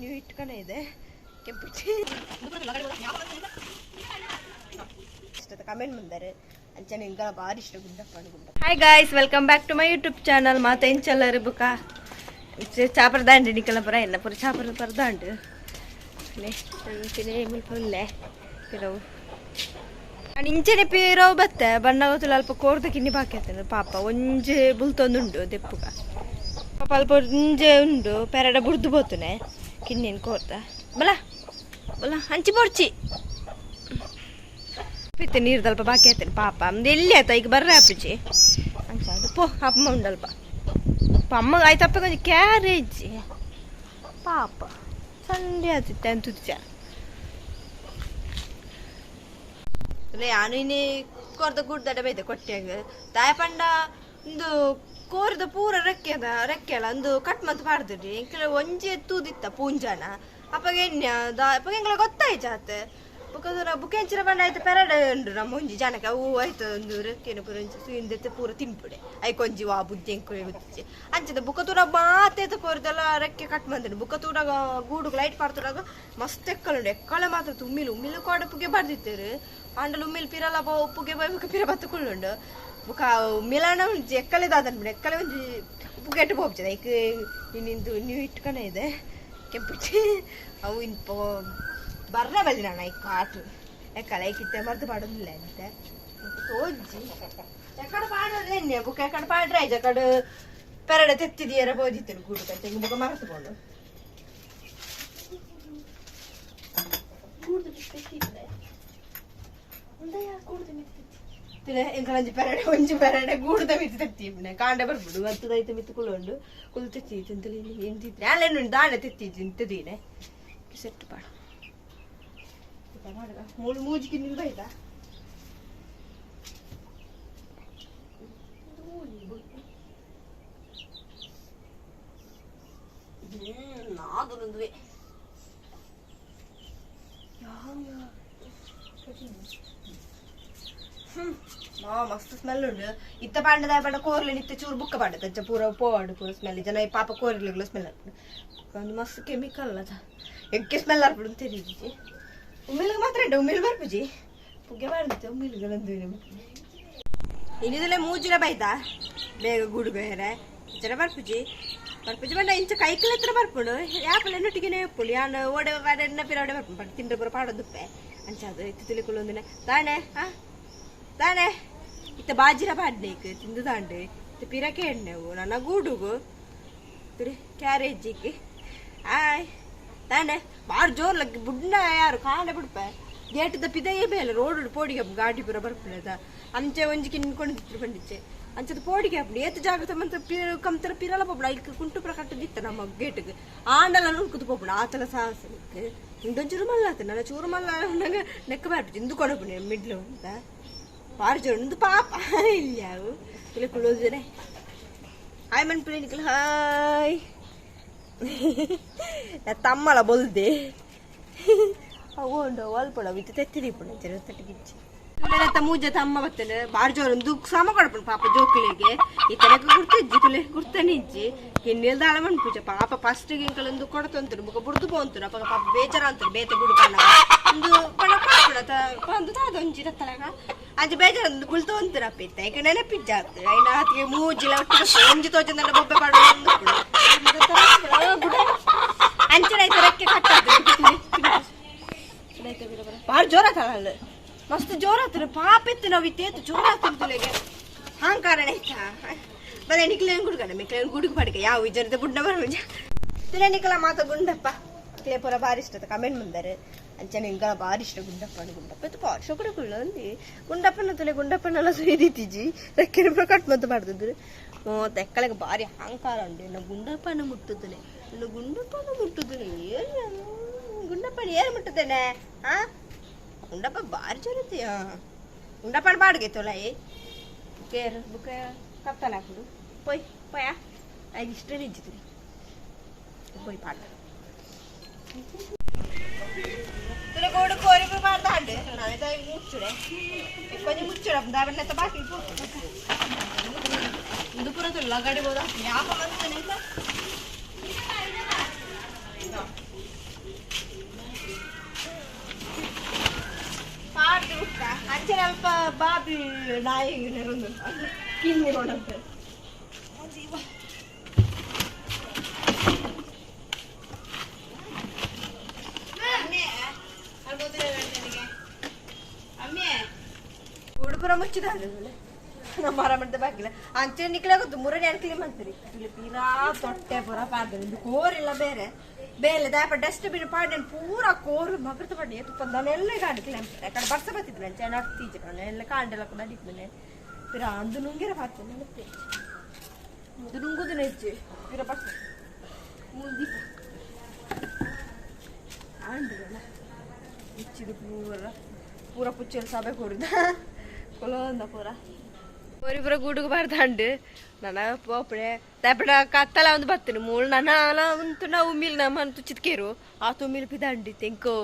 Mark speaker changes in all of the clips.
Speaker 1: ನೀವು ಇಟ್ಕೊಂಡೆ ಇದೆ ಕೆಂಪು ಕಮೆಂಟ್ ಬಂದಾರೆ ಅಂಚನೆ ಇಂಗಳ ಭಾರಿ ಇಷ್ಟ Gundappa Gundappa. Hi guys, welcome back to my YouTube channel. ಮಾತ ಎಂಚಲ್ಲರು ಬುಕ ಚಾಪರ ದಾಂಡು ನಿಕಲ ಪರ ಎನ್ನ ಪುರ ಚಾಪರ ಪರ ದಾಂಡು ಮುಲ್ಪ ಉಲ್ಲೆ ಪಿರವು. ಇಂಚನೆ ಪಿರವು ಬತ್ತೆ ಬಣ್ಣ ಗೊತ್ತಿಲ್ಲ. ಅಲ್ಪ ಕೋರ್ದ ಕಿನ್ನಿ ಬಾಕಿ ಆತನ ಪಾಪ ಒಂಜೆ ಬುಲ್ತೊಂದುಂಡು ದೆಪ್ಪುಗ. ಪಾಪ ಅಲ್ಪ ಒಂಜೆ ಉಂಡು ಪೆರಡ ಬುಡ್ದು ಪೋತುನೆ ಕಿನ್ನಿನ್ ಕೋರ್ದ. ಬಲ ಬಲ ಅಂಚಿ ಪೊರ್ಚಿ ಪಿತ್ತೆ ನೀರು ಅಲ್ಪ ಬಾಕಿ ಆಯ್ತೇನೆ ಪಾಪ. ಅಂದ್ ಎಲ್ಲಿ ಆಯ್ತಾ ಈಗ ಬರ್ರೆ ಅಪ್ಪುಜಿ ಅಂಚ ಅದು ಪೋ ಅಮ್ಮ ಉಂಡಲ್ಪ. ಅಮ್ಮ ಆಯ್ತಪ್ಪ ಕೊಂಚ ಕ್ಯಾರೇಜ್ ಪಾಪ ಸಂಡೆ ಆತಿತ್ತೆ ಅಂತ. ಯಾನು ಇನ್ನಿ ಕೊರ್ದ ಗುಡ್ದಡ ಬೈದೆ ಕೊಟ್ಟಿಯಾಗ ದಾಯ ಪಂಡ ಒಂದು ಕೋರದ ಪೂರ ರೆಕ್ಕೆದ ರೆಕ್ಕೆಲ ಒಂದು ಕಟ್ ಮಂತ್ ಪಾಡ್ದಿರಿ. ಎಂಕಲ ಒಂಜಿ ತೂದಿತ್ತ ಪೂಂಜಾನ ಅಪ್ಪಗ ಎನ್ಯ ಅಪ್ಪಗ ಎಂಕಲ ಗೊತ್ತಾಯ್ತು ಬೊಕ ಬುಕೆಂಚಿನ ಪಂಡ ಆಯ್ತು ಪೆರಡೆ ಉಂಡು ನಮ್ಮ ಒಂಜಿ ಜನಕ್ಕೆ ಅವು ಆಯ್ತು ಒಂದು ರೆಕ್ಕೆನ ಪೂರ ಒಂಜಿ ಸುಯಿಂದೆತ್ತೆ ಪೂರ ತಿನ್ಪುಡೆ ಐಕೊಂಜಿ ವಾ ಬುದ್ಧಿ ಎಂಕುಲೆ ಗೊತ್ತಿಜ್ಜಿ ಅಂಚದ. ಬುಕ್ಕ ತೂರ ಮಾತೇತ ಕೋರಿದೆಲ್ಲ ರೆಕ್ಕೆ ಕಟ್ ಬಂದಿಡು. ಬುಕ್ಕ ತೂರಾಗ ಗೂಡುಗ್ ಲೈಟ್ ಪಾಡ್ತುರಾಗ ಮಸ್ತ್ ಎಕ್ಕಲುಂಡು. ಎಕ್ಕಳೆ ಮಾತ್ರ ತುಮ್ಮಿಲು ಉಮ್ಮಿಲು ಕೋಡ ಪುಗೆ ಬಾರ್ದಿತ್ತೇರು ಆಂಡಲ ಉಮ್ಮಿಲ್ ಪಿರಲ ಉಪ್ಪುಗೆ ಬೊಕ ಪಿರ ಬತ್ತು ಕುಳ್ಳುಂಡು. ಬೊಕ ಉಮ್ಮಿಲಾನ ಒಂಜಿ ಎಕ್ಕಲೆ ದಾದನ್ಬಿಡು ಎಕ್ಕಲೆ ಒಂಜಿ ಉಪ್ಪುಗೆಟ್ಟು ಪೋಪ್ಜೆ ಐಕ್ ಇನ್ನಿಂದು ನೀವು ಇಟ್ಕೊಂಡೆ ಇದೆ ಕೆಂಪುಚಿ ಅವು ಇನ್ಪೋ ಬರ್ರ ಬಲ್ಲಿ ನಾನು ಐಕ್ ಕಾಟು ಎಕ್ಕಲೆ ಐಕಿತ್ತೆ ಮರ್ದು ಪಾಡೋದಿಲ್ಲ ಅಂತೆ ತೋಜ್ಜಿ ಎಕಡೆ ಪಾಡೋದು ಎಣ್ಣೆ ಬುಕ್ಕ ಎಕಡೆ ಪಾಡ್ರೆ ಆಯ್ತು. ಅಕಡೆ ಪೆರಡೆ ತೆತ್ತಿದಿಯರ ಪೋದಿತ್ತೇನೆ ಗೂಡು ಕಟ್ಟೆ ಬುಕ್ಕ ಮರತು ಕೊಂಡು ಎಂಕಲಂಜಿ ಪೆರಡೆ ಒಂಜಿ ಪೆರಡೆ ಗೂಡುದ ಮಿತ್ತು ತೆತ್ತಿ ಕಾಂಡೆ ಬರ್ಬಿಡು ಹತ್ತದೈತೆ ಮಿತ್ತು ಕುಲುಂಡು ಕುಲು ತೆತ್ತಿ ತಿಂತಲಿ ಎಂತಿದ್ರೆ ಅಲ್ಲೇನು ದಾಣೆ ತೆತ್ತಿ ತಿಂತದೀನೆ ಸೆಟ್ ಪಾಡು ಮೂಳು ಮೂಜಿಗೆ ನಿಲ್ಬಾಯ್ತಾ. ನಾದು ಮಸ್ತ್ ಸ್ಮೆಲ್ ಉಂಡು. ಇತ್ತ ಪಾಂಡದ ಪಂಡ ಕೋರ್ಲೆ ನಿತ್ಯ ಚೂರು ಬುಕ್ಕ ಪಾಂಡ ಅಂಚ ಪೂರ ಪೋವಾಡು ಪೂರ ಸ್ಮೆಲ್ ಜನ ಪಾಪ ಕೋರ್ಲೆಗ್ಲ ಸ್ಮೆಲ್ ಒಂದು ಮಸ್ತ್ ಕೆಮಿಕಲ್ ಅದ ಎಕ್ಕೆ ಸ್ಮೆಲ್ ಆರ್ಪಡು ತೆರೀಜಿ. ಉಮ್ಮಿಲ್ಗೆ ಮಾತ್ರ ಉಂಟು ಉಮ್ಮಿಲ್ ಬರ್ಪುಜಿ ಪುಗ್ಗೆ ಬಾರ್ದಿತ್ತು ಉಮ್ಮಿಲ್ಗೆ. ಇನ್ನಿದಲ್ಲೇ ಮೂಜಿನ ಬೈತಾ ಬೇಗ ಗುಡುಗು ಹೇರೆ ಇಂಚನ ಬರ್ಪುಜಿ ಬರ್ಪುಜಿ ಬಂಡ ಇಂಚ ಕೈಕಲ್ ಹತ್ರ ಬರ್ಪುಂಡು ಯಾಪಲ ಎನ್ನೊಟ್ಟಿಗೆ ಉಪ್ಪುಂಡು ಯಾನ್ ಓಡೆ ಎಣ್ಣ ಪಿರ ಓಡೆ ಬರ್ಪುಂಡು ಬಟ್ ತಿಂಡ್ರೆ ಪೂರ ಪಾಡೋದುಪ್ಪೆ ಅಂಚ ಅದು ಇತ್ತು ತುಲಿಕುಲೊಂದಿನ ತಾಣೆ ಆ ತಾಣೆ ಇತ್ತ ಬಾಜಿರ ಪಾಡ್ನೇಕ್ ತಿಂದು ತಾಂಡು ಇತ್ತ ಪಿರಕೆ ಎಣ್ಣೆವು ನನ್ನ ಗೂಡುಗು ತಿರಿ ಕ್ಯಾರೇಜಿಗೆ ಆಯ್ ತಾಣೆ ಬಾರ್ ಜೋರ್ ಲಗ್ ಬುಡ್ನ ಯಾರು ಕಾಂಡೆ ಬಿಡ್ಪೆ ಗೇಟ್ದ ಪಿದೆಯೇ ಬೇಲೆ ರೋಡ್ ಪೋಡಿಗೆ ಗಾಡಿ ಪೂರ ಬರ್ಪುಂಡದ ಅಂಚೆ ಒಂಜಿ ಕಿನ್ಕೊಂಡು ಬಂದಿಚ್ಚೆ ಅಂಚದ ಪೋಡಿಗೆ ಹಾಪುಂಡು ಏತ್ ಜಾಗ್ರತೆ ಮಂತ ಕಮ್ತರ ಪಿರಲ ಪೋಪುಂಡು ಐಕ್ ಕುಂಟು ಪುರ ಕಟ್ಟದಿತ್ತ ನಮ್ಮ ಗೇಟ್ಗ್ ಆಂಡಲ ನುರ್ಕುದು ಪೋಪುಂಡು ಆತಲ ಸಾಹಸಕ್ಕೆ ಇಂದೊಂಚೂರು ಮಲ್ಲ ಆತ ನನ್ನ ಚೂರು ಮಲ್ಲ ನಂಗೆ ನೆಕ್ಕ ಬರ್ಪುಜಿ ಇಂದು ಕೊಡಪುಂಡು ಮಿಡ್ಲು ಅಂತ ಬಾರಿ ಜೋರು ಇಂದು ಪಾಪ ಇಲ್ಲ ಅವು ಇಲ್ಲಿ ಕುಳೋಜನೆ. ಹಾಯ್ ಮನ್ಪುಲೆ ನಿಕಲ್ ಹಾಯ್ ತಮ್ಮಲ ಬೊಲ್ದೆ ಅವು ಉಂಡು ಅಲ್ಪಡ ವಿತ್ ತೆತ್ತಿದೀಪುಂಡು ಅಂಚನೆ ತಟ್ಟಿಗಿಚ್ಚಿ ತುಲೆನತ್ತ ಮೂಜ ತಮ್ಮ ಬತ್ತನೆ ಬಾರಿ ಜೋರು ಒಂದು ಸಮ ಕೊಡಪುಂಡು ಪಾಪ ಜೋಕುಲೆಗೆ ಈ ತನಕ ಗುರ್ತಜ್ಜಿ ತುಲೆ ಗುರ್ತನೆ ಇಜ್ಜಿ ಕಿನ್ನೆಲ್ ದಾಳ ಮನ್ಪುಜ ಪಾಪ ಫಸ್ಟ್ ಎಂಕಲೊಂದು ಕೊಡತೊಂತುಂಡು ಬೊಕ ಬುಡ್ದು ಪೋಂತುಂಡು ಅಪಗ ಪಾಪ ಬೇಜಾರ ಅಂತಾರೆ ಬೇತೆ ಗುಡು ಪಣ್ಣ ಒಂದು ಪಣ ಕೊಡಪುಡ ಒಂದು ದಾದ ಒಂಜಿ ರತ್ತಲಗ ಅಂಚ ಬೇಜಾರ ಒಂದು ಕುಲ್ತು ಒಂತುಂಡು ಅಪ್ಪ ಇತ್ತ ಐಕ ನೆನಪಿಜ್ಜಾತ್ ಐನ ಆತಿಗೆ ಮೂಜಿಲ ಒಟ್ಟು ಒಂಜಿ ತೋಜಂದಂಡ ಬೊಬ್ಬೆ ಪಾಡು ಗುಡ ಅಂಚನೆ ಐತೆ ರೆಕ್ಕೆ ಕಟ್ಟಾತು ಬಾರಿ ಜೋರ ಆತಲ್ಲ ಮಸ್ತ್ ಜೋರ ಆತನ ಪಾಪ ಇತ್ತು ನಾವು ಇತ್ತೇತು ಜೋರ ಆತನ ತುಲೆಗೆ ಹಾಂಕಾರಣ ಇತ್ತ ಬಲೆ ನಿಕ್ಲೇನ್ ಗುಡುಗಣ ಮಿಕ್ಲೇನ್ ಗುಡುಗು ಪಡಿಕೆ ಯಾವ ಜನತೆ ಬುಡ್ನ ಬರ ತುಲೆ ನಿಕಲ ಮಾತ ಗುಂಡಪ್ಪ ಕ್ಲೇ ಪೂರ ಭಾರಿ ಇಷ್ಟ ಕಮೆಂಟ್ ಬಂದಾರೆ ಅಂಚನೆ ಇಂಗಳ ಭಾರಿ ಇಷ್ಟ ಗುಂಡಪ್ಪ ಗುಂಡಪ್ಪ ಇತ್ತು ಪಾರ್ ಶೊಕಡೆ ಕುಳ್ಳು ಅಂದಿ ಗುಂಡಪ್ಪನ ತುಲೆ ಗುಂಡಪ್ಪನೆಲ್ಲ ಸುಯ್ದಿತ್ತೀಜಿ ರೆಕ್ಕೆ ಪೂರ ಕಟ್ ಮತ್ತು ಮಾಡ್ತಿದ್ರು ತೆಕ್ಕಳಿಗೆ ಭಾರಿ ಅಹಂಕಾರ ಉಂಟು. ಇನ್ನು ಗುಂಡಪ್ಪನ ಮುಟ್ಟುತ್ತಲೆ ಇನ್ನು ಗುಂಡಪ್ಪನ ಮುಟ್ಟುತ್ತಲೆ ಏನು ಗುಂಡಪ್ಪನ ಏನು ಮುಟ್ಟುತ್ತೇನೆ ಹಾ ಗುಂಡಪ್ಪ ಭಾರಿ ಜೋರತಿ ಗುಂಡಪ್ಪನ ಬಾಡಿಗೆ ತೊಲ ಕೇರ್ ಬುಕ್ಕ ಕತ್ತಲ ಹಾಕುಡು ಪೊಯ್ ಪೋಯಾ ಐದು ಇಷ್ಟ ನಿಜ್ಜಿತು ಪೊಯ್ ಪಾಡ ತುಲೆ ಗೋಡು ಕೋರಿ ಪಾಡ್ದಾಂಡು ನಾವೇ ಮುಚ್ಚುಡೆ కొంచెం ಮುಚ್ಚುಡ ದಾವನ್ನ ಬಾಕಿ ಇಂದು ಪೂರ ಲಗಡಿ ಹೋದ ಯಾಪ ಮಂತನೆ. ಪಾಡ್ದು ಬುಕ್ಕ ಅಂಚನೆ ಅಲ್ಪ ಬಾಬಿ ನಾಯಿ ನೆರೊಂದು ಕಿನ್ನಿ ಕೊಡಂತೆ. ಉಡುಪುರ ಮುಚ್ಚಿದ ನಮ್ಮ ಮರ ಮಾಡ್ದ ಬಾಗಿಲ ಅಂಚೆ ನಿಕ್ಲಾಗದ್ದು ಮುರಡಿ ಅನ್ಕ್ಲಿ ಮಾಡ್ತೀರಿ. ತೀರಾ ತೊಟ್ಟೆ ಪೂರ ಪಾಡ್ದೆ ಒಂದು ಕೋರಿಲ್ಲ ಬೇರೆ ಬೇಲೆ ದಾಪ ಡಸ್ಟ್ ಬಿನ್ ಪಾಡ್ದೆ ಪೂರ ಕೋರು ಮಗರ್ತ ಪಾಡ್ದೆ ತುಪ್ಪ ಎಲ್ಲ ಕಾಂಡ್ಕ್ಲೆ. ಕಡೆ ಬರ್ಸ ಬತ್ತಿದ್ರು ಅಂಚೆ ನಡ್ತೀಜೆ ಎಲ್ಲ ಕಾಂಡೆಲ್ಲ ಕೂಡ ಅಡಿದ್ಮೇಲೆ ಪಿರ ಅಂದು ನುಂಗಿರ ಪಾತೆ ನೆನಪೆ ಇದು ನುಂಗುದು ನೆಚ್ಚೆ ಪಿರ ಬರ್ಸ ಮುಂದಿ ಆಂಡ್ರಲ್ಲ ಮುಚ್ಚಿದು ಪೂರ ಪೂರ ಪುಚ್ಚಲ್ ಸಭೆ ಕೊಡುದ ಕೊಲೊಂದ ಪೂರ ಒರಿ ಪೂರ ಗೂಡುಗು ಬರ್ದಾಂಡು ನನ ಪೋಪಡೆ ದಾಪಡ ಕತ್ತಲ ಒಂದು ಬತ್ತನು ಮೂಳು ನನ ಉಂತು ನಾವು ಉಮ್ಮಿಲ್ ನಮ್ಮ ತುಚ್ಚಿದ್ಕೇರು ಆ ತುಮ್ಮಿಲ್ ಪಿದಾಂಡಿ ತೆಂಕು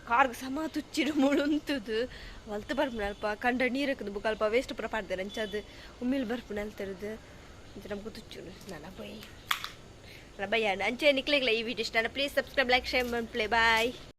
Speaker 1: ಕಾರ್ಗ್ ಸಮ ತುಚ್ಚಿಡು ಮುಳು ಉಂತುದು ವಲ್ತು ಬರ್ಪುನ ಅಲ್ಪ ಕಂಡ ನೀರು ಹಾಕುದು ಬುಕ್ಕ ಅಲ್ಪ ವೇಸ್ಟ್ ಪೂರ ಪಾಡ್ತಾರೆ ಅಂಚ ಅದು ಉಮ್ಮಿಲ್ ಬರ್ಪುನ ಅಲ್ತರದು ಅಂಚ ನಮ್ಗೆ ತುಚ್ಚುನು ನನ ಬೈ. ಬೈ ಅಂಚೆ ನಿಕ್ಲೆಗ್ಲ ಈ ವಿಡಿಯೋ ಇಷ್ಟ please subscribe, like, share, play. Bye.